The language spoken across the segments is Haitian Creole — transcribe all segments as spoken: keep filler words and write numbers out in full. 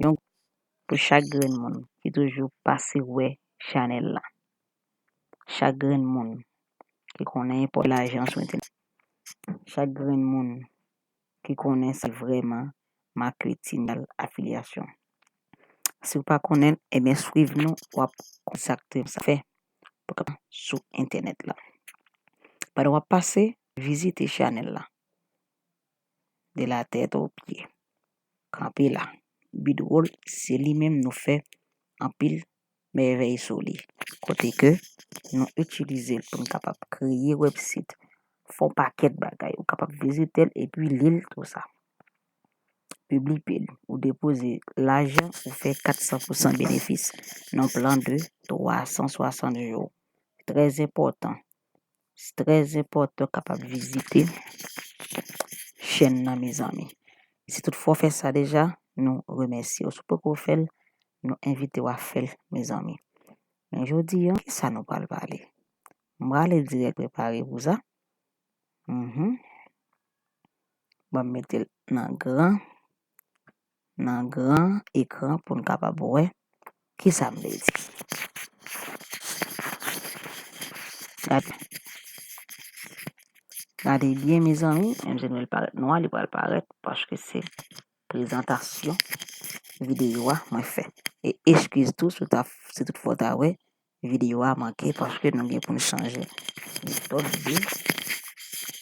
Yon pou chak grenn moun ki toujou pase wè chanèl la. Chak grenn moun ki konnen enpòtans lajan sou entènèt. Chak grenn moun ki konnen sa vrèman maketing afilyasyon. Si w pa konnen l, ebyen swiv nou, w ap konn egzakteman sa fè pou kapab sou entènèt la. Pandan w ap pase, vizite chanèl la. De la tèt o pye. Kanpe la. Bidwòl, se li menm nou fè anpil mèvèy sou li. Kote ke nou itilize l pou n kapab kreye wèbsit, fè yon pakèt bagay. Ou kapab vizite l epi li l tou sa. Piblipe l. Ou depoze lajan, ou fè kat san pousan benefis nan plan de twa san swasant jou. Trè enpòtan. Se trè enpòtan kapab vizite chèn nan, mezanmi. Si toutfwa w fè sa deja, nou remèsye w. Si w poko fè l, nou envite w a fè l, mezanmi. Men jodi a, kisa nou pral pale? M prale dirèk prepare pou sa. Mhm. Ban m mete l nan gran, nan gran ekran pou n kapab wè kisa m vle di. Gade, gade byen, mezanmi, menm si nou wè l parèt nwa, li pral parèt paske se prezantasyon videyo a mwen fè. E eskiz tou si w ta, si toutfwa w ta wè videyo a manke paske nou gen pou n chanje metòd de,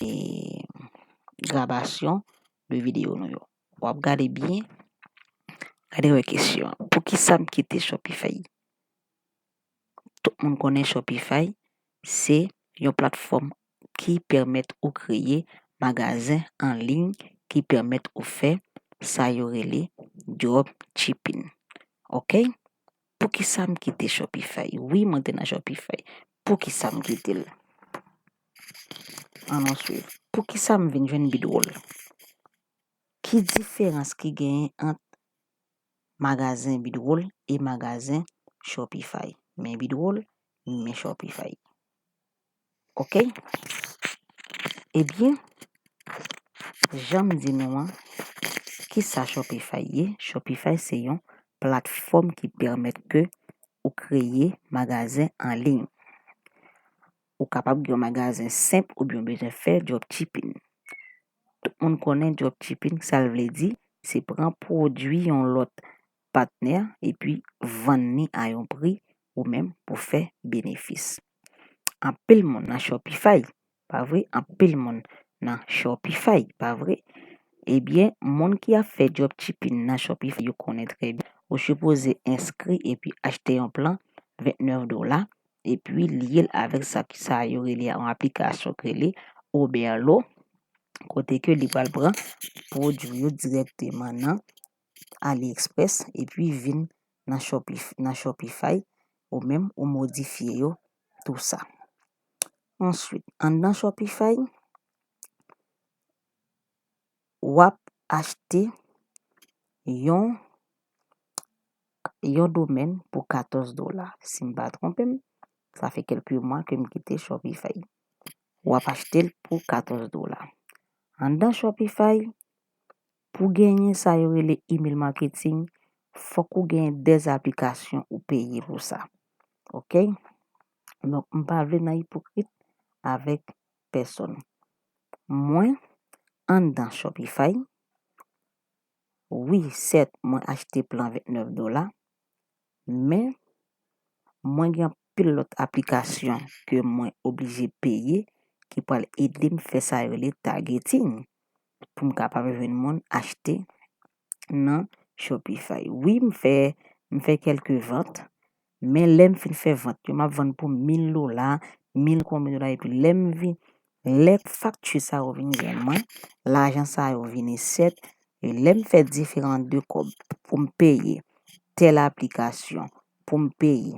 e, grabasyon de videyo nou yo. W ap gade byen, gade wè kesyon an. Poukisa m kite Shopify? Tout moun konnen Shopify se yon platfòm ki pèmèt ou kreye magazen an liy ki pèmèt ou fè sa yo rele dropshipping. Oke? Poukisa m kite Shopify? Wi, mwen te nan Shopify. Poukisa m kite l? Ann nou swiv. Poukisa m vin jwenn Bidwòl? Ki diferans ki genyen ant magazen Bidwòl e magazen Shopify? Men Bidwòl, men Shopify. Oke? Ebyen, jan m di nou an, kisa Shopify ye? Shopify se yon platfòm ki pèmèt ke ou kreye magazen an liy. Ou kapab gen yon magazen senp oubyen w bezwen fè dropshipping. Tout moun konnen dropshipping, sa l vle di, se pran pwodui yon lòt patnè epi vann li a yon pri ou menm pou fè benefis. Anpil moun nan Shopify, pa vre? Anpil moun nan Shopify, pa vre? Ebyen, moun ki ap fè dropshipping nan Shopify, yo konnen trè byen. Ou sipoze enskri epi achte yon plan vennèf dola, epi lye l avèk sa ki, sa yo rele yon aplikasyon ki rele Oberlo, kote ke li pral pran pwodui yo dirèkteman nan AliExpress epi vin nan Shopif-, nan Shopify, ou menm ou modifye yo tou sa. Answit, anndan Shopify, w ap achte yon, yon domèn pou katòz dola. Si m pa twonpe m, sa fè kèlke mwa ke m kite Shopify. W ap achte l pou katòz dola. Anndan Shopify, pou genyen sa yo rele email marketing, fòk ou genyen dèz aplikasyon ou peye pou sa. Oke? Donk, m pa vle nan ipokrit avèk pèsonn. Mwen, anndan Shopify, wi, sèt, mwen achte plan vennèf dola, men mwen gen anpil lòt aplikasyon ke mwen oblije peye ki pral ede m fè sa yo rele targeting pou m kapab jwenn moun achte nan Shopify. Wi, m fè, m fè kèlke vant, men lè m fin fè vant yo, m ap vann pou mil dola, mil konbyen dola, epi lè m vin, lè fakti sa yo vin jwenn mwen, lajan sa yo vini sèt, e lè m fè diferan de kòb pou m peye tèl aplikasyon, pou m peye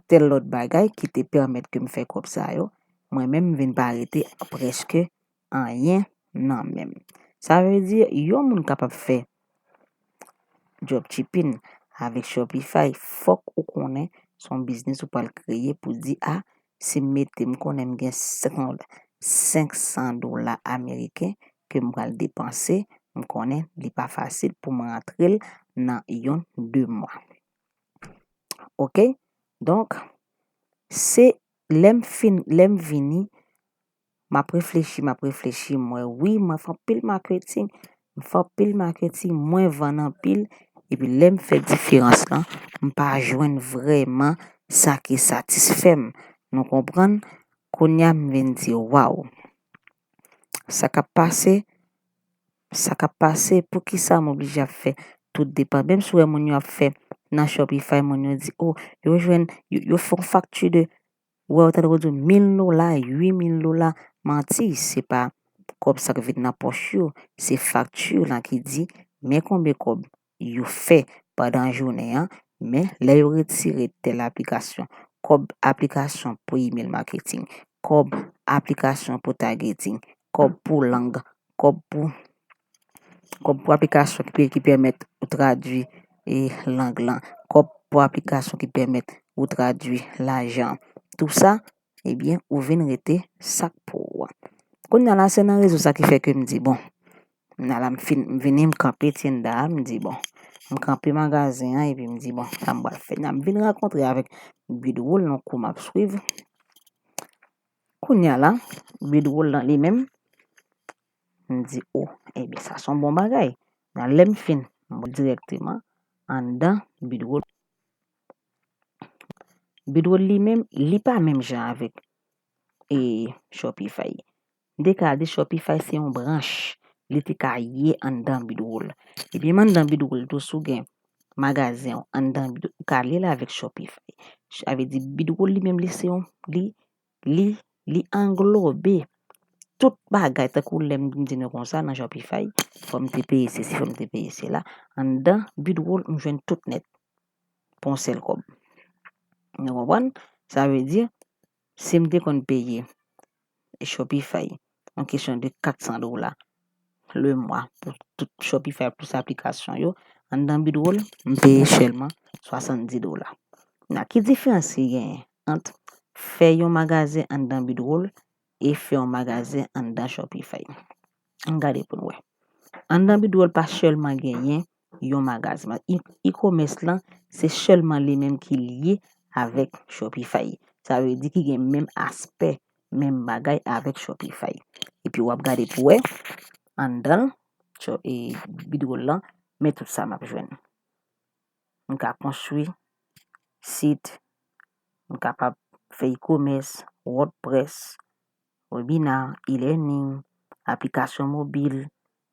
tèl lòt bagay ki te pèmèt ke m fè kòb sa yo, mwen menm m vin pa rete prèske anyen nan men m. Sa vle di, yon moun kapab fè dropshipping avèk Shopify, fòk ou konnen se yon biznis ou pral kreye pou di, a, si m mete, m konnen m gen senk san dola ameriken ke m pral depanse M konnen li pa fasil pou m rantre l nan yon de mwa. Oke? Donk, se lè m fin, lè m vini, m ap reflechi, m ap reflechi, m wè, wi, mwen fè anpil maketing, m fè anpil maketing, mwen vann anpil, epi lè m fè diferans lan, m pa jwenn vrèman sa ki satisfè m. Nou konprann? Kounye a, m vin di, waw, sa k ap pase, sa k ap pase, poukisa m oblije ap fè tout depann? Menm si w wè moun yo ap fè nan Shopify, moun yo di, o, yo jwenn, yo, yo fè yon fakti de, ou wè, yo tande yo di w mil dola, uit mil dola. Manti, se pa kòb sa k vin nan pòch yo, se fakti lan ki di, men konbyen kòb yo fè pandan jounen an, men lè yo retire tèl aplikasyon, kòb aplikasyon pou email marketing, kòb aplikasyon pou targeting, kòb pou lang, kòb pou, kòb pou aplikasyon ki, ki pèmèt ou tradui, e, lang lan, kòb pou aplikasyon ki pèmèt ou tradui lajan. Tou sa, ebyen, ou vin rete sa k pou ou an. Kounye a la, se nan rezon sa ki fè ke m di, bon, kounye a la, m fin, m vini, m kanpe Tienda a, m di, bon, m kanpe magazen an, epi m di, bon, sa m pral fè. Kounye a m vin rankontre avèk Bidwol, nan kou m ap swiv. Kounye a la, Bidwol lan li menm, m di, o, ebyen, sa se yon bon bagay. Nan lè m fin, m pral dirèkteman anndan Bidwol. Bidwol li menm, li pa menm jan avèk, e, Shopify. M te ka di Shopify se yon branch, li te ka ye anndan Bidwol. Epi menm anndan Bidwol tou, si w gen magazen w anndan Bidwol, ou ka li l avèk Shopify. Sa vle di Bidwol li menm, li se yon, li, li, li anglobe tout bagay, tankou lè m di nou konsa nan Shopify, fò m te peye sesi, fò m te peye sela. Anndan Bidwol, m jwenn tout nèt pou yon sèl kòb. Nou konprann? Sa vle di, si m te konn peye Shopify, yon kesyon de kat san dola le mwa pou tout Shopify plis aplikasyon yo, anndan Bidwol, m peye sèlman swasanndiz dola. Nan ki diferans ki genyen ant fè yon magazen anndan Bidwol e fè yon magazen anndan Shopify? Ann gade pou n wè. Anndan Bidwol pa sèlman genyen yon magazen. E-, e-commerce lan, se sèlman li menm ki lye avèk Shopify. Sa vle di ki gen menm aspè, menm bagay avèk Shopify. Epi w ap gade pou wè, anndan l, Sho-, e, Bidwol lan, men tout sa m ap jwenn. M ka konstwi sit, m kapab fè e-commerce, WordPress, webinar, e-learning, aplikasyon mobil,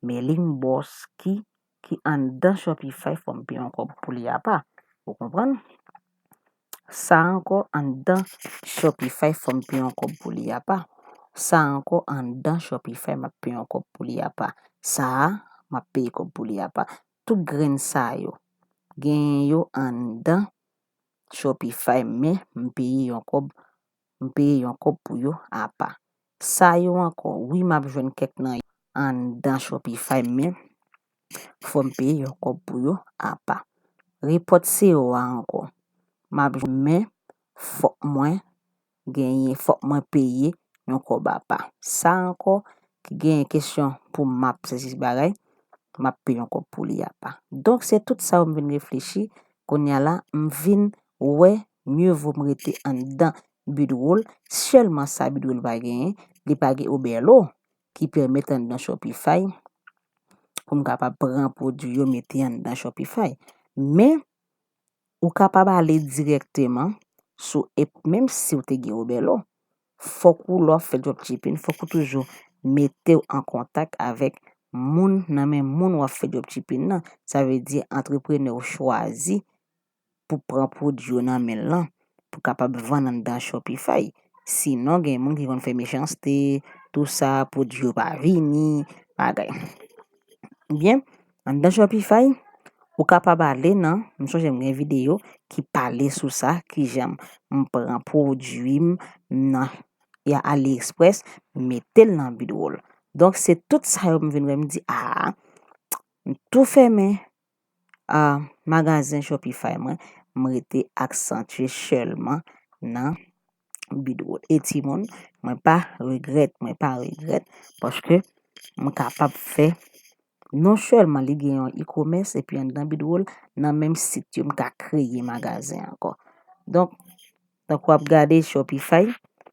mailing boss ki, ki anndan Shopify, fò m peye yon kòb pou li apa. Ou konprann? Sa ankò anndan Shopify, fò m peye yon kòb pou li apa. Sa ankò anndan Shopify, m ap peye yon kòb pou li apa. Sa a, m ap peye kòb pou li apa. Tout grenn sa yo, genyen yo anndan Shopify, men m peye yon kòb, m peye yon kòb pou yo apa. Sa yo ankò, wi, m ap jwenn kèk nan yo anndan Shopify, men fò m peye yon kòb pou yo apa. Repòt S E O a ankò, m ap jwenn, men fòk mwen genyen, fòk mwen peye yon kòb apa. Sa ankò, ki genyen kesyon pou m ap sezi bagay, m ap peye yon kòb pou li apa. Donk, se tout sa yo m vin reflechi. Kounye a la, m vin wè, mye vo m rete anndan Bidwol. Sèlman sa Bidwol pa genyen, li pa gen Oberlo ki pèmèt anndan Shopify pou m kapab pran pwodui yo mete anndan Shopify. Men, ou kapab ale dirèkteman sou app, menm si w te gen Oberlo. Fòk ou, lè w ap fè dropshipping, fòk ou toujou mete w an kontak avèk moun, nan men moun w ap fè dropshipping nan. Sa vle di antreprenè w chwazi pou pran pwodui yo nan men l lan, pou kapab vann anndan Shopify. Sinon, gen moun ki konn fè mechanste, tou sa, pwodui yo pa vini, bagay. Byen, anndan Shopify, ou kapab ale nan, m sonje m gen videyo ki pale sou sa, kijan m pran pwodui m nan AliExpress, m mete l nan Bidwol. Donk, se tout sa yo m vin wè, m di, a, m tou fèmen, a, magazen Shopify mwen, m rete aksantye sèlman nan Bidwol. E timoun, mwen pa regrèt, mwen pa regrèt, paske m kapab fè Non sèlman li gen yon e-commerce, epi anndan Bidroll, nan menm sit yo, m ka kreye magazen ankò. Donk, tankou w ap gade Shopify,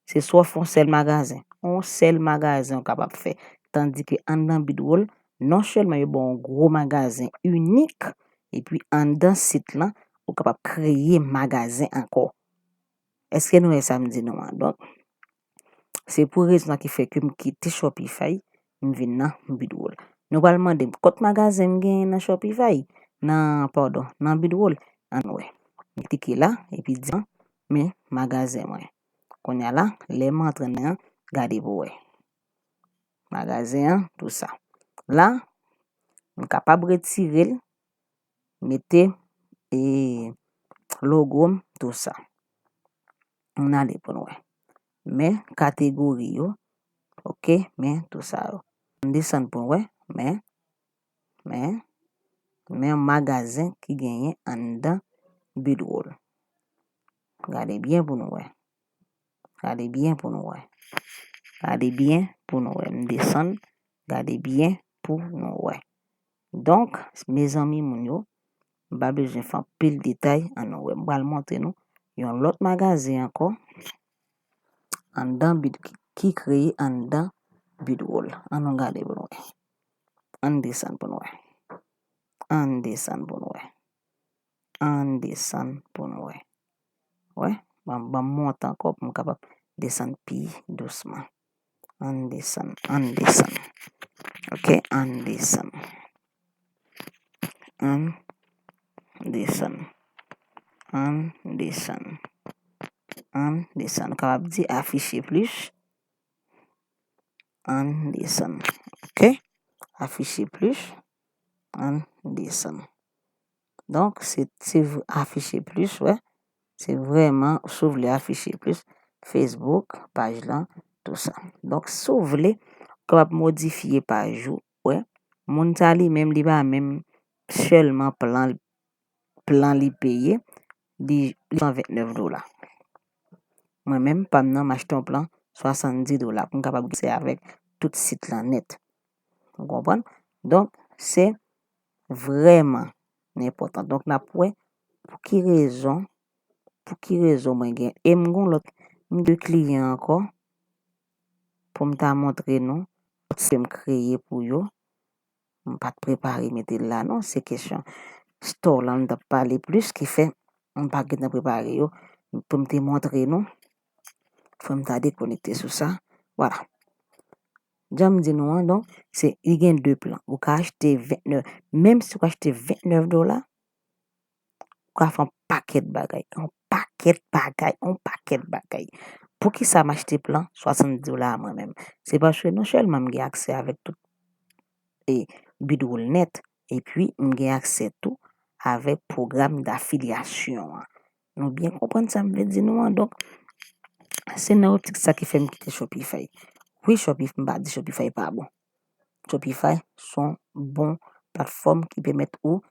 se swa w fè yon sèl magazen. Yon sèl magazen ou kapab fè. Tandike anndan Bidroll, non sèlman yo ba w yon gwo magazen inik, epi anndan sit lan, ou kapab kreye magazen ankò. Èske nou wè sa m di nou an? Donk, se pou rezon sa ki fè ke m kite Shopify, m vin nan Bidroll. Nou pral mande m kot magazen m genyen nan Shopify, nan, padon, nan Bidroll. Ann wè. M klike la, epi di m, men magazen mwen. Kounye a la, lè m antre nan, gade pou wè. Magazen an, tou sa. La, m kapab retire l, mete, e, logo m, tou sa. Ann ale pou n wè. Men kategori yo, oke, men tou sa yo. Ann desann pou n wè, men, men, men yon magazen ki genyen anndan Bidroll. Gade byen pou nou wè. Gade byen pou nou wè. Gade byen pou nou wè. M desann, gade byen pou nou wè. Donk, mezanmi moun yo, m pa bezwen fè anpil detay, ann nou wè. M pral montre nou yon lòt magazen ankò, anndan Bid-, ki, ki kreye anndan Bidroll. Ann nou gade pou nou wè. Ann desann pou nou wè. Ann desann pou nou wè. Ann desann pou nou wè. Wè, ban, ban m monte ankò pou m kapab desann pi dousman. Ann desann, ann desann. Oke, ann desann. Ann desann. Ann desann. Ann desann. Nou kapab di afiche plis. Ann desann. Oke? Afiche plis. Ann desann. Donk, se, se v-, afiche plis, wè. Se vrèman, si w vle afiche plis, Facebook, paj lan, tou sa. Donk, si w vle, w kapab modifye paj ou, wè. Moun sa li menm, li pa menm sèlman plan, plan li peye, li, li san ventnèf dola. Mwen menm, pa m nan, m achte yon plan swasanndis dola pou m kapab gen aksè avèk tout sit lan nèt. Ou konprann? Donk, se vrèman enpòtan. Donk, n ap wè pou ki rezon, pou ki rezon mwen gen. E m gon lòt, m de kliyan ankò pou m ta montre nou lòt sit ke m kreye pou yo. M pa t prepare mete l la non, se kesyon store lan m t ap pale plis ki fè m pa gentan prepare yo pou m te montre nou. Fò m ta dekonekte sou sa. Vwala. Jan m di nou an, donk, se, li gen de plan. Ou ka achte ventnèf, menm si w achte ventnèf dola, ou ka fè yon pakèt bagay, yon pakèt bagay, yon pakèt bagay. Poukisa m achte plan swasanndis dola a mwen menm? Se paske non sèlman m gen aksè avèk tout, e, Bidroll nèt, epi m gen aksè tou avèk pwogram dafilyasyon an. Nou byen konprann sa m vle di nou an. Donk, se nan optik sa ki fè m kite Shopify. Wi, Shopify, m pa di Shopify pa bon. Shopify se yon bon platfòm ki pèmèt ou